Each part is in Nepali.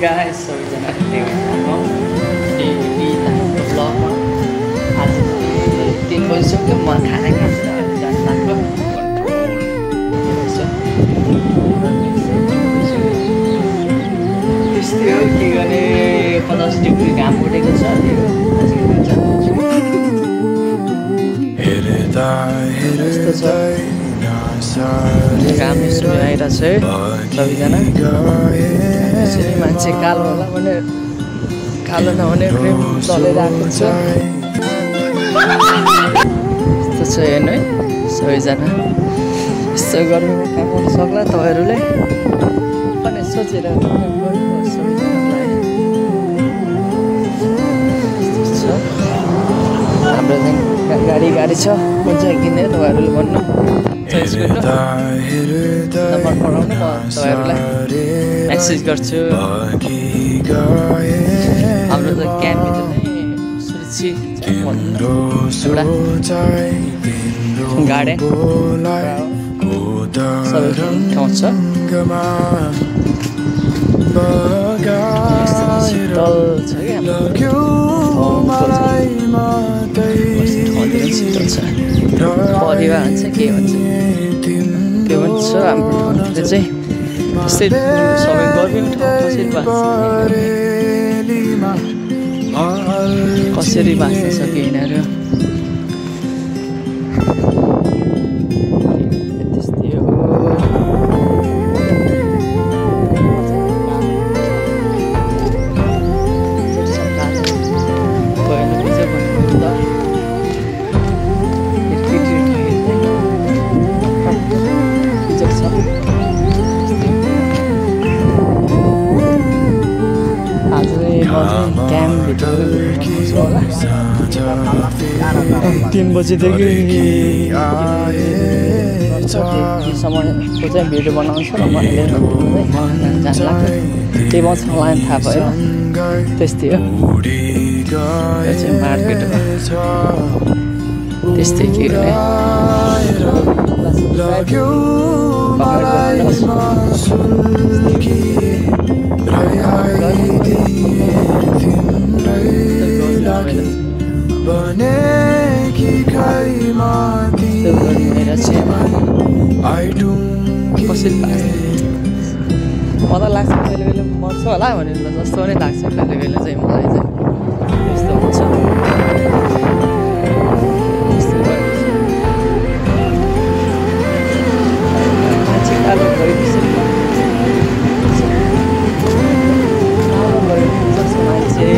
गाइस सबैजना ब्लगमा आज 3 बजिसक्यो म खाना खान्छु जान लाग्यो त्यस्तै हो के गर्ने 50 डिग्री घाम उठेको छ घाम यसो आइरहेको छ सबैजना यसरी मान्छे कालो होला भने कालो नहुने क्रिम चलेर आएको छ यस्तो छ हेर्नु है सबैजना यस्तो गर्नुको काम गर्न सक्ला तपाईँहरूले पनि सोचेर हाम्रो गाडी छ कुन चाहिँ किन्ने तपाईँहरूले भन्नु चोइस गर्नु नम्बर पठाउनु म तपाईँहरूलाई मेसेज गर्छु हाम्रो त क्याम्पभित्र नै सुरक्षित एउटा गार्डन सबै ठाउँ छ शीतल छ क्या शीतल छ परिवार भन्छ के भन्छ त्यो पनि छ हाम्रो ठाउँतिर चाहिँ त्यस्तै सबै गर्मी कसरी बाँच्न सक्यो यिनीहरू तीन बजीदेखि समयको चाहिँ भिडियो बनाउँछु र मैले जान लाग्छ के भन्छ मलाई थाहा भयो त्यस्तै हो यो चाहिँ मार्केट हो त्यस्तै के कसरी मलाई लाग्छ कहिले कहिले मर्छ होला भनेर जस्तो पनि लाग्छ कहिले कहिले चाहिँ मलाई चाहिँ त्यस्तो हुन्छ मान्छे कालो भएपछि मान्छे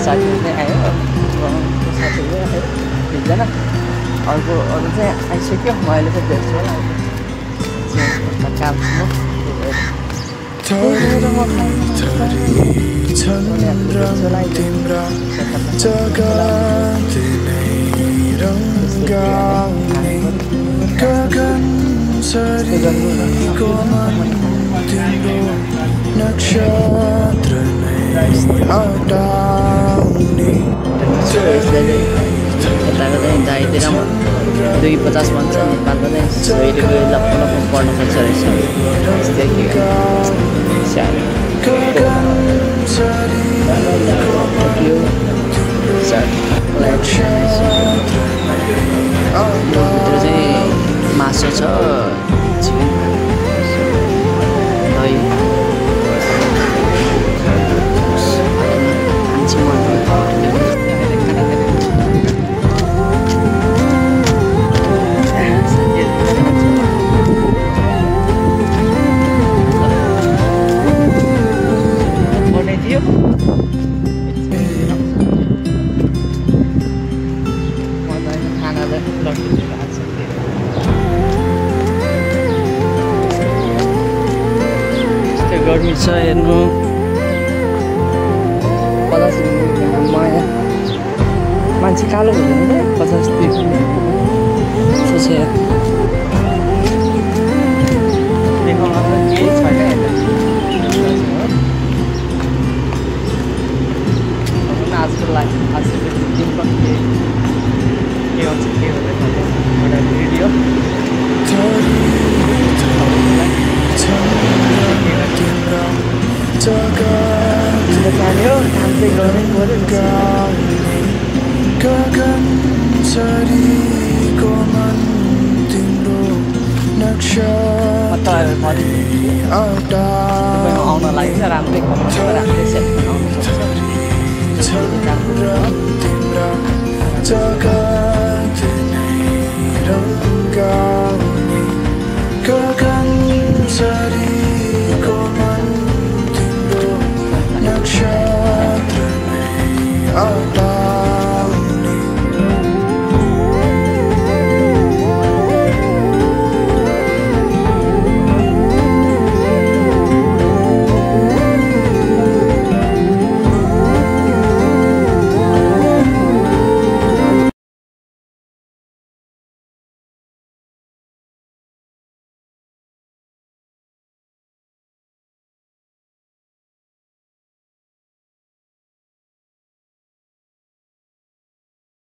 साथीहरू चाहिँ आयो साथीहरू आयो एकजना अर्को अरू चाहिँ आइसक्यो मैले चाहिँ भेट्छु होला काम यताको चाहिँ दाइतिर 250 भन्छ नेपालको चाहिँ 100 रुपियाँ लप्पु पर्नुपर्छ रहेछ त्यस्तै भित्र चाहिँ मासु छ चिकन दही गर्मी छ हेर्नु 50 माया मान्छे कालो हुँदैन 50 देखाउन केही छैन आजको लागि आजको दिन पनि के हुन्छ के हुँदैन एउटा भिडियो काम चाहिँ गर्नै पऱ्यो गगन झरीको मन तिम्रो नक्सा आउन लागि चाहिँ राम्रै कम्पनी राम्रै सेटमा आउनु गगन झरीको मन तिम्रो नक्षत्र